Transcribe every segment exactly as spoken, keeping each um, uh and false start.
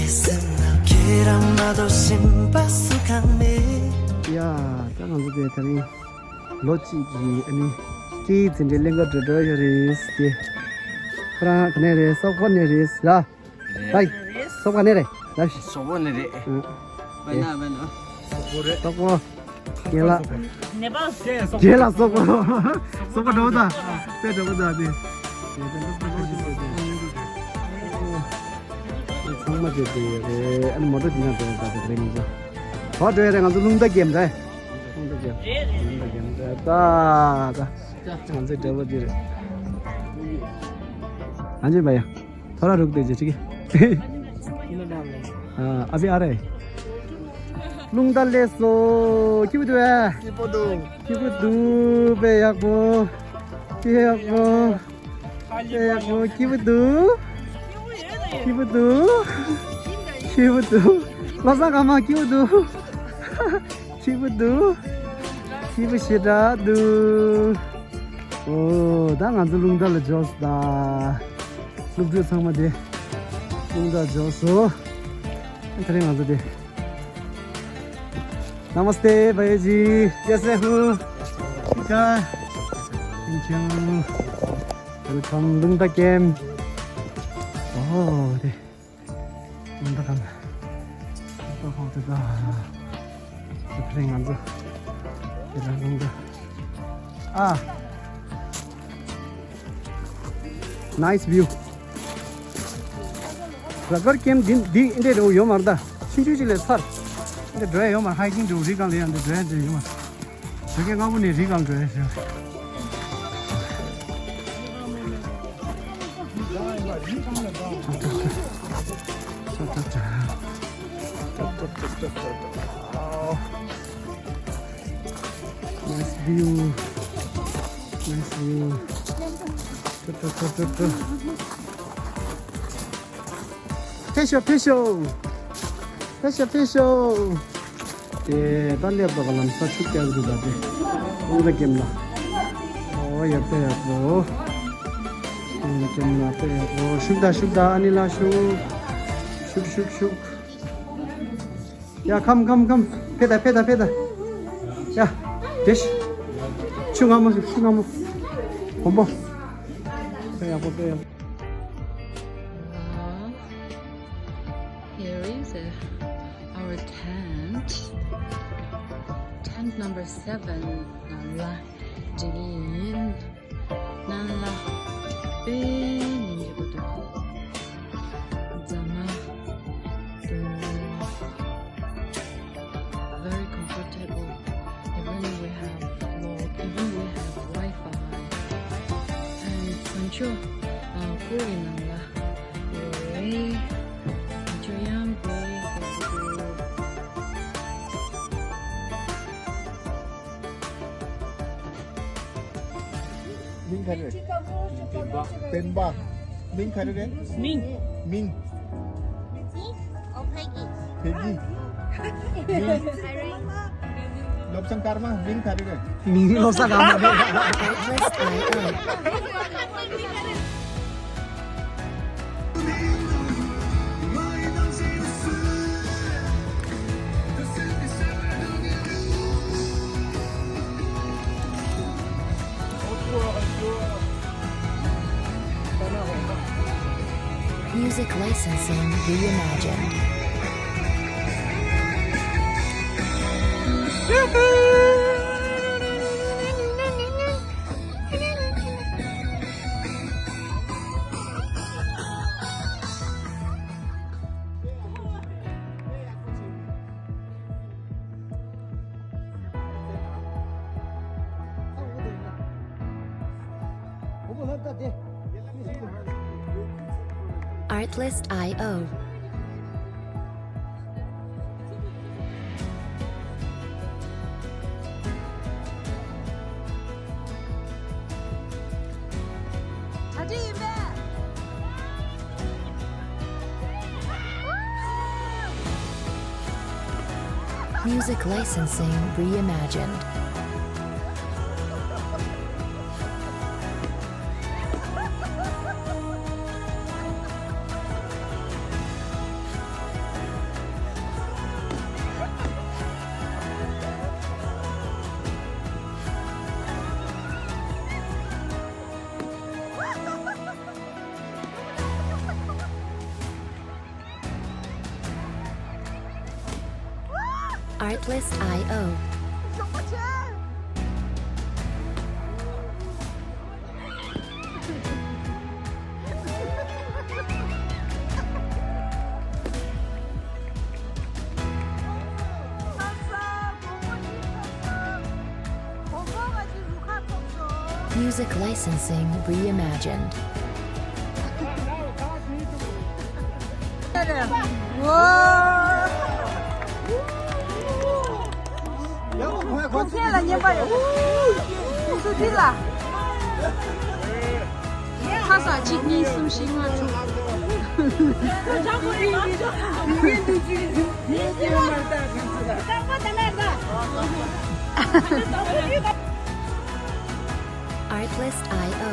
ཡ། ད་ང་ཚོ་དེ་ད་རིང་ལོ་གཅིག་གི་ཨ་ནི་སྐྱེས་ཡུལ་འཛིན་གྲྭའི་གླིང་ག་འགྲོ་འགྲོ་ཡོད་རེད་དེ། ཁོ་རང་ག་ནས་རེད། སོག་པོ་ནས་རེད་ལ། ཧའི། སོག་པོ་ནས་རེད་ལ། སོག་པོ་ནས་རེད། ཨ། སོག་པོ་རེད། སོག་པོ། རྒན་ལགས། ནེ་པཱལ། རྒན་ལགས་སོག་པོ། སོག་པོ་འདྲ་པོ་ད། དཔེ་འདྲ་པོ་ད་དེ། ཚང་མ་དེ་དེ་རེད། ཨ་ནི་མོ་ཊ་དེ་ན་འགྲོ་ཡ་ད་དེ་རེད། ང་ཚོ་ག་འགྲོ་ཡ་རེད། ང་ཚོ་རླུང་རྟ་འགེམས་རེད། རླུང་རྟ་འགེམས། རླུང་རྟ་འགེམས་རེད། ད་ད་ང་ཚོའི་འདྲ་པོ་དེ་རེད། ཨ་ཅེ་བ་ཡ། ཐོ་ར་རུག་དེ་ཅི་ཅིག་ཨ་ཨ་བི་ཨ་རེ། རླུང་རྟ་སླེབས་སོང་། སྐྱིད་པོ་འདུག་ཨ། སྐྱིད་པོ་འདུག་སྐྱིད་པོ་འདུག་དཔེ་ཡག་པོ། དཔེ་ཡག་པོ། དཔེ་ཡག་པོ། སྐྱིད་པོ་འདུག་སྐྱིད་པོ་འདུག་སྐྱིད་པོ་འདུག་བློ་བཟང་དཀར་དམར་སྐྱིད་པོ་འདུག་སྐྱིད་པོ་འདུག་སྐྱིད་པོ་ཞེ་དྲག་འདུག་ཨོ། ད་ང་ཚོ་རླུང་རྟ་ལ་འབྱོར་སོང་ད། སློབ་ཕྲུག་ཚང་མ་དེ་རླུང་རྟ་འབྱོར་སོང་། ད་རེས་ང་ཚོ་དེ། नमस्ते भैया जी, कैसे हो? ठीक है। Thank you। Welcome, Lungta camp। ཨོ་དེ། ལུང་ད་གང་། ལུང་ད་ཧོ་ཏེ་ད། ཏེ་ཕྲེང་ང་ཚོ། ཏེ་ལ་ལུང་ད། ཨ། Nice view། ར་གར་ཀེམ་འདི་འདི་འདི་རུ་ཡོད་མ་རེད་ད། ཆུང་ཆུང་ཅིག་ལས་ཚར། འདི་འགྲོ་ཡ་ཡོད་མ་རེད། ཧའི་ཀིང་འགྲོ་རི་སྒང་ལ་ཡང་འདི་འགྲོ་ཡ་འདི་ཡོད་མ་རེད། བོད་སྐད་སྔ་པོ་ནས་རི་སྒང་འགྲོ་ཡ་ཞིག Nice view. Nice view. ཕེབས་ཤོག་ཕེབས་ཤོག་ཕེབས་ཤོག་ཕེབས་ཤོག་དེ་ད་སླེབས་པ་ག་ལམ་སང་ཤུགས་རྒྱག་གི་འདུག་ད་དེ། རླུང་རྟ་འགེམས་ལ། ཨོ་ཡག་པོ་ཡག་པོ། རླུང་རྟ་འགེམས་ལ་དཔེ་ཡག་པོ། ཤུགས་ད་ཤུགས་ད་ཨ་ནི་ལ་ཤུགས། ཤུགས་ཤུགས་ཤུགས། ཡ་ཁམ་ཁམ་ཁམ། ཕེ་ད་ཕེ་ད་ཕེ་ད། ཡ། དེ་ཤི། ཆུ་སྔ་མོ་ཆུ་སྔ་མོ། གོམ་པོ། དཔེ་ཡག་པོ་དཔེ་ཡག་པོ། Here is uh, our tent. Tent number seven. ནང་ལ་འགྲིག་ཡིན། ནང་ལ་དཔེ་ཉིན་རེ་པོ་འདུག་རྫ་མ་འདུག Very comfortable. Even we have vlog, even we have Wi-Fi. And sancho, uh, kuri nang la. Oi. Sancho yang kuri. མིང་ག་རེ་རེད། བསྟན་པ། མིང་ག་རེ་རེད། མིང་། མིང་། ཕེ་གི། ཕེ་གི། མིང་། བློ་བཟང་དཀར་དམར། མིང་ག་རེ་རེད། མིང་བློ་བཟང་དཀར་དམར་རེད། Music licensing reimagined. Artlist I O. Music licensing reimagined. Artlist I O. Music licensing reimagined. ཁོང་ཚན་ལ་ཉན་པ་ཡོད། སུ་དེ་ལ། ཁ་ས་གཅིག་གཉིས་གསུམ་བཞི་ལྔ་དྲུག Artlist I O.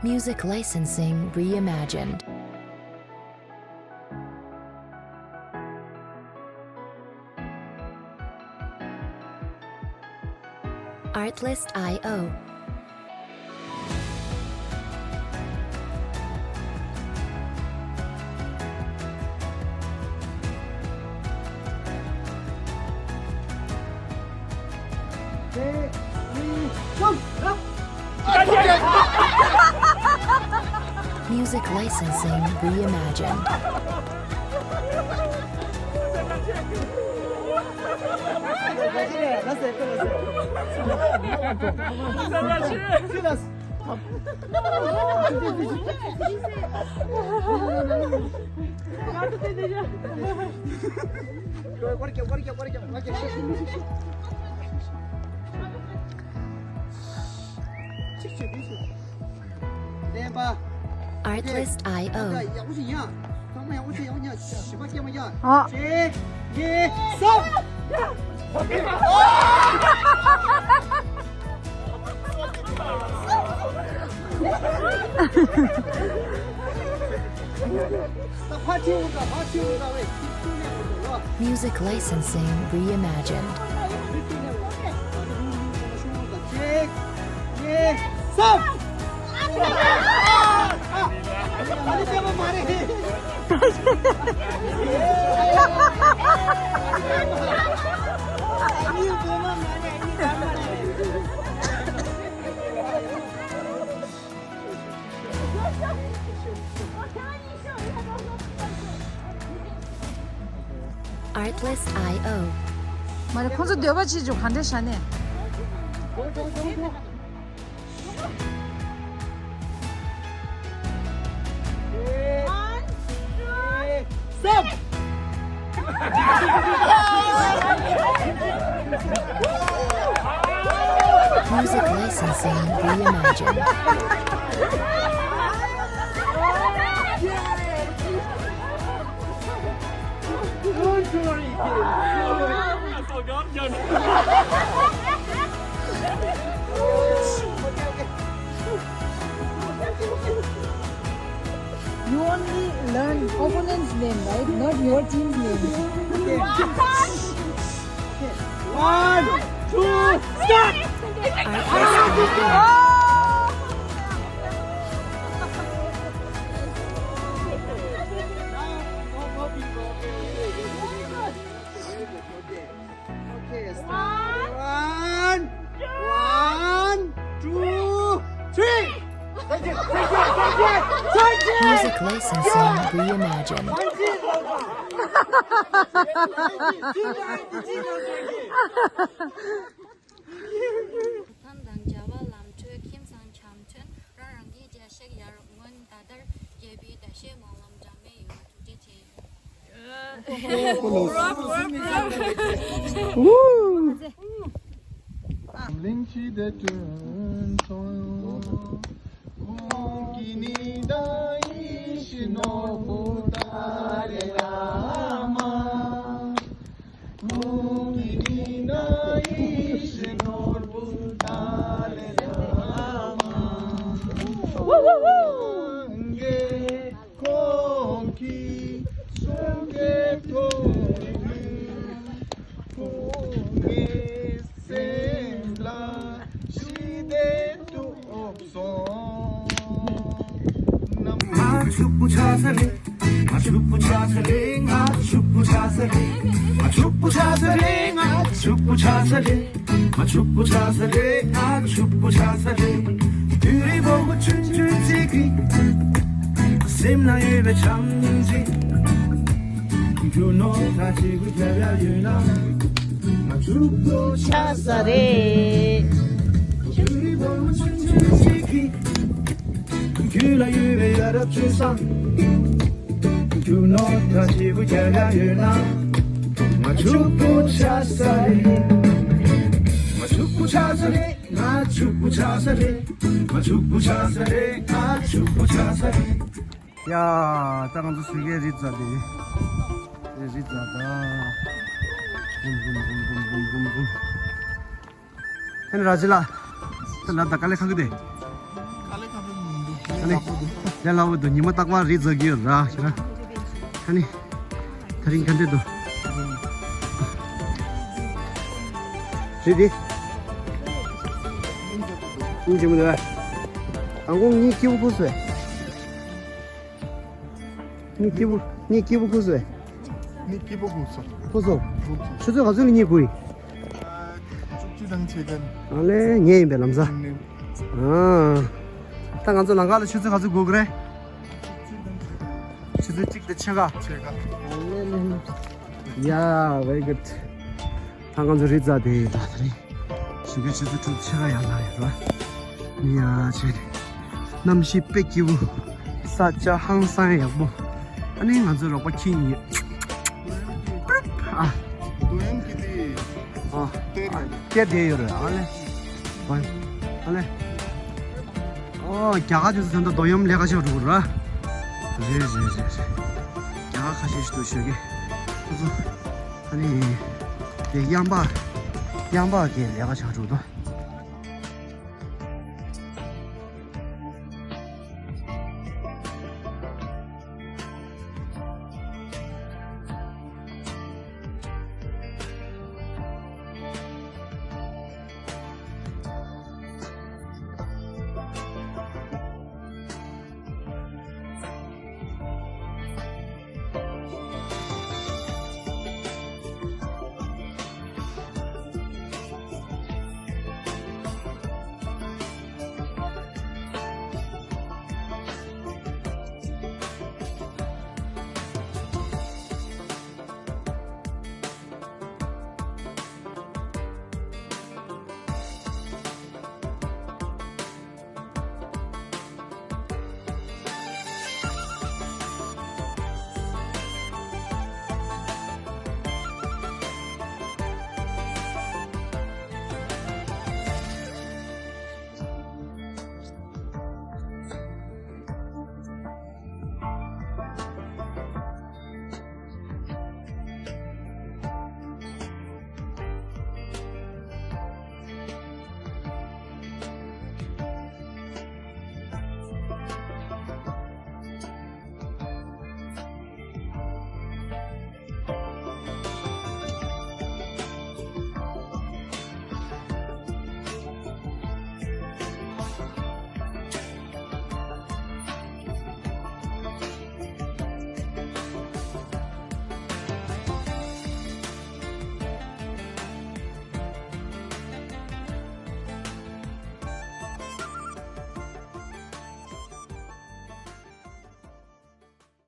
Music licensing reimagined. Artlist I O. Music licensing reimagined. Artlist I O. ཨ། Music licensing reimagined. Artlist I O. མ་རེད། ཁོང་ཚོ་འདོད་པ་ཆེ་ཆུང་ག་འདྲ་བཞག་ནས། Music licensing reimagined. You only learn opponent's name, right? Not your team's name. One, two, start! Okay, start. One, one, two, three. Music licensing reimagined. ཐང་དང་བྱ་བ་ལམ་འགྲོ་ཁྱིམ་ཚང་འཆམ་མཐུན། རང་རང་གི་རྒྱལ་སྲས་ཡར་སྔོན་ད་ལྟར་རྒྱལ་པོའི་ཟླ་ཤས་སྨོན་ལམ་འདྲ་མེད་ཡོད། ཐུགས་རྗེ་ཆེ། ཕྱུག་པོ་ཆགས་ས་རེད། ང་ཕྱུག་པོ་ཆགས་ས་རེད། ང་ཕྱུག་པོ་ཆགས་ས་རེད། ང་ཕྱུག་པོ་ཆགས་ས་རེད། ང་ཕྱུག་པོ་ཆགས་ས་རེད། ང་ཕྱུག་པོ་ཆགས་ས་རེད། དུས་རིང་བོ་མོ་ཆུང་ཆུང་གཅིག་གིས་སེམས་ན་ཡོད་པའི་བྱམས་སྙིང་རྗེ། རྒྱུ་ནོར་ད་ཅི་བུ་རྒྱབ་ཡ་ཡོད་ན། ང་ཕྱུག་པོ་ཆགས་ས་རེད། དུས་རིང་བོ་མོ་ཆུང་ཆུང་གཅིག་གིས། རྒྱུད་ལ་ཡོད་པའི་ཡ་རབས་སྤྱོད་བཟང་། རྒྱུ་ནོར་ག་ཅི་བུ་རྒྱ་ལ་ཡོད་ན། ང་ཕྱུག་པོ་ཆགས་ས་རེད། ང་ཕྱུག་པོ་ཆགས་ས་རེད། ང་ཕྱུག་པོ་ཆགས་ས་རེད། ང་ཕྱུག་པོ་ཆགས་ས་རེད། ང་ཕྱུག་པོ་ཆགས་ས་རེད། ཡ། ད་ང་ཚོ་ཟུར་གའི་རི་རྩ་དེ། རི་རྩ་ད། ཨ་ནི་ར་ཇི་ལ། ད་ལ་ད་དཀའ་ལས་ཁག་གི་དེ། དཀའ་ལས་ཁག་པོ་མི་འདུག་ཨ་ནི་ལས་སླ་པོ་འདུག་ཉི་མ་རྟག་པར་རི་འཛེག་གི་ཡོད་ར་ཤི་ར། ཨ་ནི། ད་རིང་ག་འདྲ་འདུག་རི་དེ། སྙིང་རྗེ་མོ་འདུག་ཨ་ཁོང་གཉིས་སྐྱིད་པོ་ཁུག་སོང་། ངའི་སྐྱིད་པོ། ངའི་སྐྱིད་པོ་ཁུག་སོང་། ངའི་སྐྱིད་པོ་ཁུག་སོང་། ཁུག་སོང་། ཁུག་སོང་། ཆུ་ཚོད་ག་ཚོད་ལ་གཉིད་ཁུག་ཡིན། བཅུ་གཅིག་དང་ཕྱེད་ཀ་ནས། ཨ་ལས་ངས་ཡིན་པའི་ལམ་སང་། ཨ། ད་ང་ཚོ་ལམ་ཁ་ལ་ཆུ་ཚོད་ག་ཚོད་སྒུག་གི་རེད། ཆུ་ཚོད་གཅིག་དང་ཕྱེད་ཀ། ཕྱེད་ཀ། ཨ་ལས་ལས། Yeah, very good. ད་ང་ཚོ་རི་རྩ་དེ་ད་ད་རེད། ཞིང་ཁའི་ཆུ་ཚོད་དྲུག་ཕྱེད་ཀ་ཡར་ལངས་ཡོད་ར། མི་ཡ་ཆེ་རེད། གནམ་གཤིས་དཔེ་སྐྱིད་པོ། ས་ཆ་ཧང་སང་ཡག་པོ། ཨ་ནི་ང་ཚོའི་རོགས་པ་ཁྱི་གཉིས་ཡོད། ཨ། ཏེ་དེ་ཡོད་རེད་ཨ་ལེ། ཨ་ལེ། ཨོ་རྒྱ་གར་དེ་ཚོ་ད་ལྟ་རྡོ་གཡམ་ལས་ཀ་བྱེད་འགྲོ་གི་ར། རེད་རེད་རེད་རེད། རྒྱ་གར་ཁ་ཤས་ཤིག་འདུག་ཤོད་ཀྱི། ཁོ་ཚོ། ཨ་ནི། དེ་གཡམ་པ། གཡམ་པ་གི་ལས་ཀ་བྱེད་འགྲོ་གི་འདུག་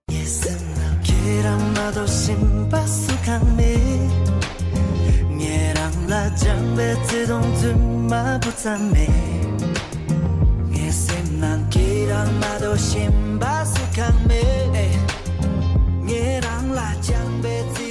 ངའི་སེམས་ནང་ཁྱེད་རང་མ་གཏོགས་གཞན་པ་སུ་གང་མེད། ངས་རང་ལ་སྦྱངས་པའི་བརྩེ་དུང་རྫུན་མ་བུ་ཙམ་མེད། ངའི་སེམས་ནང་ཁྱེད་རང་མ་གཏོགས་གཞན་པ་སུ་གང་མེད། ངས་རང་ལ་སྦྱངས་པའི་བརྩེ་